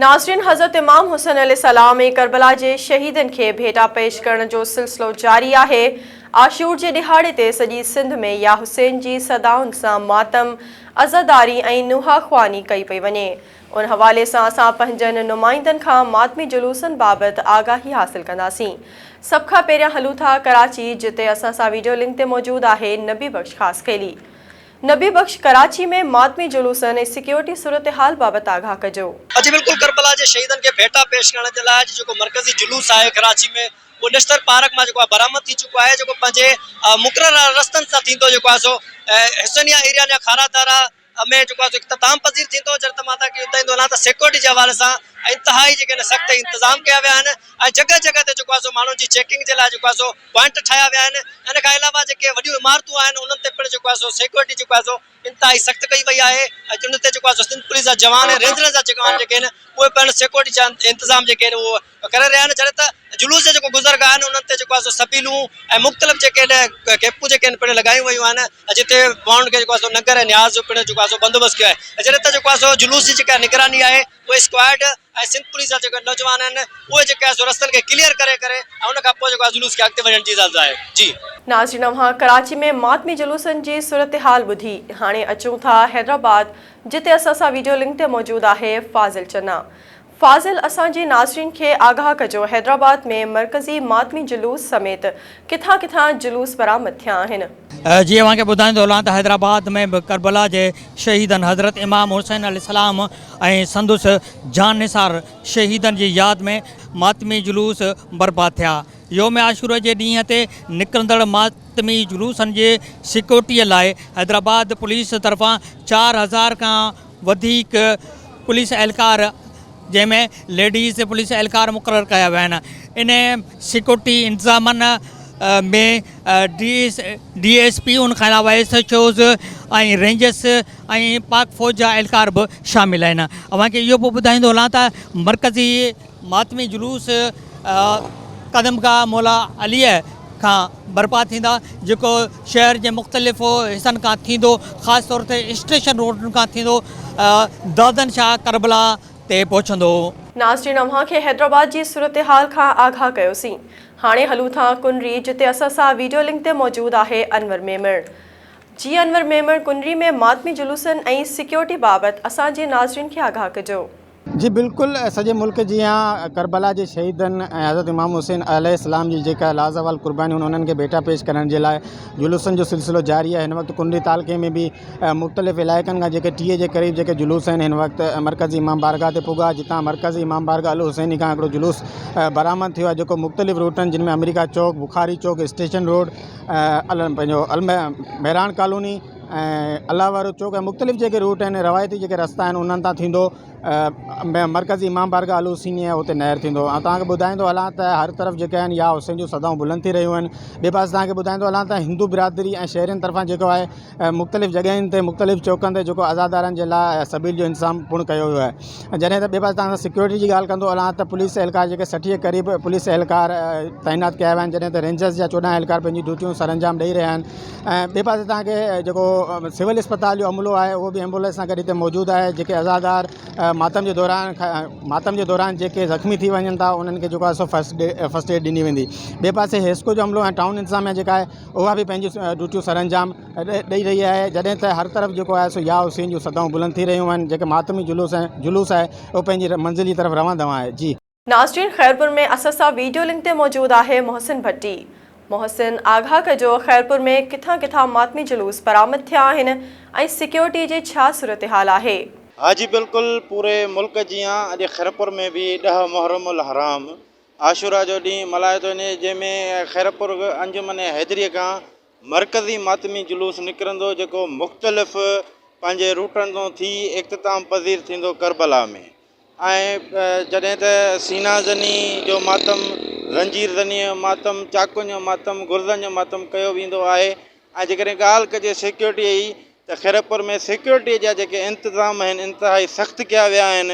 ناظرين حضرت امام حسين عليه السلام ۽ ڪربلا جي شهيدن کي ڀيٽا پيش ڪرڻ جو سلسلو جاري آهي، عاشور جي ڏهاڙي تي سڄي سنڌ ۾ يا حسين جي صدائن سان ماتم، عزاداري ۽ نوحه خواني ڪئي پئي وڃي. ان حوالي سان اسان پنهنجن نمائندن کان ماتمي جلوسن بابت آگاهي حاصل ڪنداسين. سڀ کان پهريان هلون ٿا ڪراچي جتي اسان سان ويڊيو لنڪ تي موجود آهي نبي بخش خاصخيلي. نبي بخش ڪراچي ۾ ماتمي جلوسن ۽ سيڪيورٽي صورتحال بابت آگاهه ڪجو. اڄ بلڪل ڪربلا جي شهيدن کي ڀيٽا پيش ڪرڻ جي لاء اڄ جيڪو مرڪزي جلوس آهي ڪراچي ۾ اهو نشتر پارڪ مان جيڪو آهي برآمد ٿي چڪو آهي جيڪو پنهنجي مقرره رستن سان ٿيندو جيڪو آهي سو حسينيه ايريا يا کارا دارا ۾ جيڪو آهي سو اختتام پذير ٿيندو جڏهن ته مان توهان کي ٻڌائيندو هلان ته سيڪيورٽي جي حوالي سان انتهائي جيڪي آهن سخت انتظام ڪيا ويا آهن ۽ جڳهه جڳهه تي جيڪو آهي سو ماڻهن جي چيڪنگ جي لاء جيڪو آهي سو پوائنٽ ٺاهيا ويا آهن ان کان علاوه جيڪي وڏيون عمارتون آهن انهن تي پڻ جيڪو آهي سو سيڪيورٽي جيڪو آهي سو انتهائي سخت ڪئي وئي آهي ۽ ان تي جيڪو آهي سو سنڌ پوليس جا جوان ۽ رينجرز جا جوان جيڪي آهن اهي پڻ سيڪيورٽي جا انتظام جيڪي آهن اهو ڪري رهيا آهن جڏهن ته جلوس جا جيڪو گذرگاهه آهن انهن تي جيڪو آهي سو سبيلون ۽ مختلف جيڪي آهن ڪيپون جيڪي آهن پڻ لڳايون ويون آهن جتي ماڻهن کي جيڪو آهي سو ننگر ۽ نياز جو پڻ جيڪو آهي سو بندوبست ڪيو آهي جڏهن ته جيڪو آهي سو جلوس جي جيڪا نگراني آهي اهي اسڪواڊ ۽ سنڌ پوليس جا جيڪي نوجوان آهن اهي جيڪي آهي سو رستن کي ڪليئر ڪري ڪري ۽ ان کان پوء جيڪو آهي جلوس کي اڳتي وڃڻ جي اجازت آهي جي. ناظرين اوهان ڪراچي ۾ ماتمي جلوسن جي صورتحال ٻڌي هاڻي اچون ٿا حيدرآباد جتي اسان سان ويڊيو لنڪ تي موجود آهي فاضل چنا فاضل اسان جي ناظرين کي آگاهه ڪجو حيدرآباد ۾ مرڪزي ماتمي جلوس سميت ڪٿان ڪٿان جلوس برآمد ٿيا آهن. جي اوهان کي ٻڌائيندو هلان ته حيدرآباد ۾ به ڪربلا جي شهيدن حضرت امام حسين عليه السلام ۽ سندس جان نثار شهيدن جي ياد ۾ ماتمي جلوس برپا ٿيا. يوم عاشور جي ڏينهن تي نڪرندڙ ماتمي جلوسن جي سيڪيورٽي لاء حيدرآباد پوليس طرفان 4000 کان وڌيڪ پوليس اهلڪار جنهن ۾ ليڊيز پوليس اهلڪار مقرر ڪيا ويا آهن ان سيڪيورٽي انتظامن ۾ ڊي ايس پي ان کان علاوه ايس ايڇ اوز ۽ رينجرس ۽ پاڪ فوج جا اهلڪار به شامل آهن اوهان کي اهو به ٻڌائيندو هلان ته مرڪزي ماتمي جلوس قدمگاهه مولا عليء کان برپا ٿيندا، جيڪو شهر جي مختلف حصن کان ٿيندو، خاص طور تي اسٽيشن روڊن کان ٿيندو دادن شاهه ڪربلا تي پهچندو. ناظرين اوهان کي حيدرآباد جي صورتحال کان آگاهه ڪيوسين هاڻي هلون ٿا ڪنري جتي اسان سان ويڊيو لنڪ تي موجود آهي انور ميمڻ جي انور ميمڻ ڪنري ۾ ماتمي جلوسن ۽ سيڪيورٽي بابت اسان جي ناظرين کي آگاهه ڪجو. جي بلڪل سڄي ملڪ جيان ڪربلا جي شهيدن ۽ حضرت امام حسين عليه السلام جي جيڪا لازوال قربانيون انهن کي ڀيٽا پيش ڪرڻ جي لاء جلوسن جو سلسلو جاري آهي هن وقت ڪنري تعلقي ۾ به مختلف علائقن کان جيڪي 30 جي قريب جيڪي جلوس آهن هن وقت مرڪزي امام بارگاهه تي پڳا جتان مرڪزي امام بارگاهه الحسيني کان هڪڙو جلوس برآمد ٿيو آهي جيڪو مختلف روٽن جن ۾ آمريڪا چوڪ بخاري چوڪ اسٽيشن روڊ پنهنجو مهراڻ ڪالوني ۽ الله وارو چوڪ ۽ مختلف جيڪي روٽ آهن روايتي جيڪي رستا آهن انهن تان ٿيندو مرڪزي امام بارگاهه الحسيني آهي اتي نهر ٿيندو ۽ توهان کي ٻڌائيندو هلان ته هر طرف جيڪي آهن يا حسين جون صدائون بلند ٿي رهيون آهن ٻئي پاسي توهان کي ٻڌائيندو هلان ته هندو برادري ۽ شهرين طرفان جيڪو آهي مختلف جڳهين تي مختلف چوڪن تي جيڪو عزادارن جي لاء سبيل جو انتظام پڻ ڪيو ويو آهي جڏهن ته ٻئي پاسي توهان سان سيڪيورٽي جي ڳالهه ڪندو هلان ته پوليس اهلڪار جيڪي 60 جي قريب پوليس اهلڪار تعينات ڪيا ويا آهن جڏهن ته رينجرز جا 14 اهلڪار پنهنجي ڊيوٽيون سرانجام ڏئي رهيا آهن ۽ ٻئي پاسي توهان کي جيڪو سول اسپتال جو عملو آهي اهو به ايمبولينس سان گڏ هتي موجود آهي جيڪي عزادار ماتم جي دوران ماتم جي دوران جيڪي زخمي ٿي وڃن ٿا انهن کي جيڪو آهي سو فرسٽ فرسٽ ايڊ ڏني ويندي ٻئي پاسي حيسڪو جو عملو ۽ ٽائون انتظاميا جيڪا آهي اها به پنهنجون ڊيوٽيون سر انجام ڏئي رهي آهي جڏهن ته هر طرف جيڪو آهي سو يا حسين جون صدائون بلند ٿي رهيون آهن جيڪي ماتمي جلوس جلوس آهي اهو پنهنجي منزل جي طرف روان دوان آهي جي. ناظرين خيرپور ۾ اسان سان ويڊيو لنڪ تي موجود آهي محسن ڀٽي محسن آگاهه ڪجو خيرپور ۾ ڪٿان ڪٿان ماتمي جلوس برآمد ٿيا آهن ۽ سيڪيورٽي جي ڇا صورتحال آهي. ها جي بلڪل پوري ملڪ جيان اڄ خيرپور ۾ به ڏهه محرم الحرام عاشورا جو ڏينهن ملهايو ٿو وڃي جنهن ۾ خيرپور انجمن حيدري کان مرڪزي ماتمي جلوس نڪرندو جيڪو مختلف پنهنجي روٽن تون ٿي اختتام پذير ٿيندو ڪربلا ۾. ۽ جڏهن ته سينا زني جو ماتم، زنجير زنيء جو ماتم، چاقون جو ماتم، گرزن جو ماتم ڪيو ويندو آهي ۽ جيڪڏهن ڳالهه ڪجي سيڪيورٽيء جي ته خيرپور ۾ سيڪيورٽيء جا جيڪي انتظام آهن انتهائي سخت ڪيا ويا آهن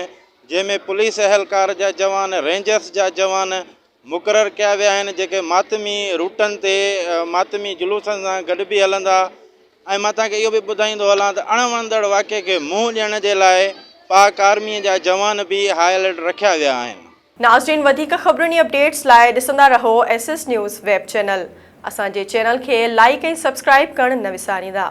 جنهن ۾ پوليس اهلڪار جا جوان، رينجرس جا جوان مقرر ڪيا ويا آهن جيڪي ماتمي روٽن تي ماتمي جلوسن سان گڏ به هلندا ۽ مان توهان کي اهو به ٻڌائيندو هلان ته اڻ وڻندڙ واقعي کي منهن ڏيڻ جي لاء پاڪ آرمي جا جوان به هاء الرٽ رکيا ويا آهن. ناظرين وڌيڪ خبرن ۽ اپڊيٽس لاء ڏسندا رهو S S news web channel اسان جي چينل کي لائيڪ ۽ سبسڪرائيب ڪرڻ نه وساريندا.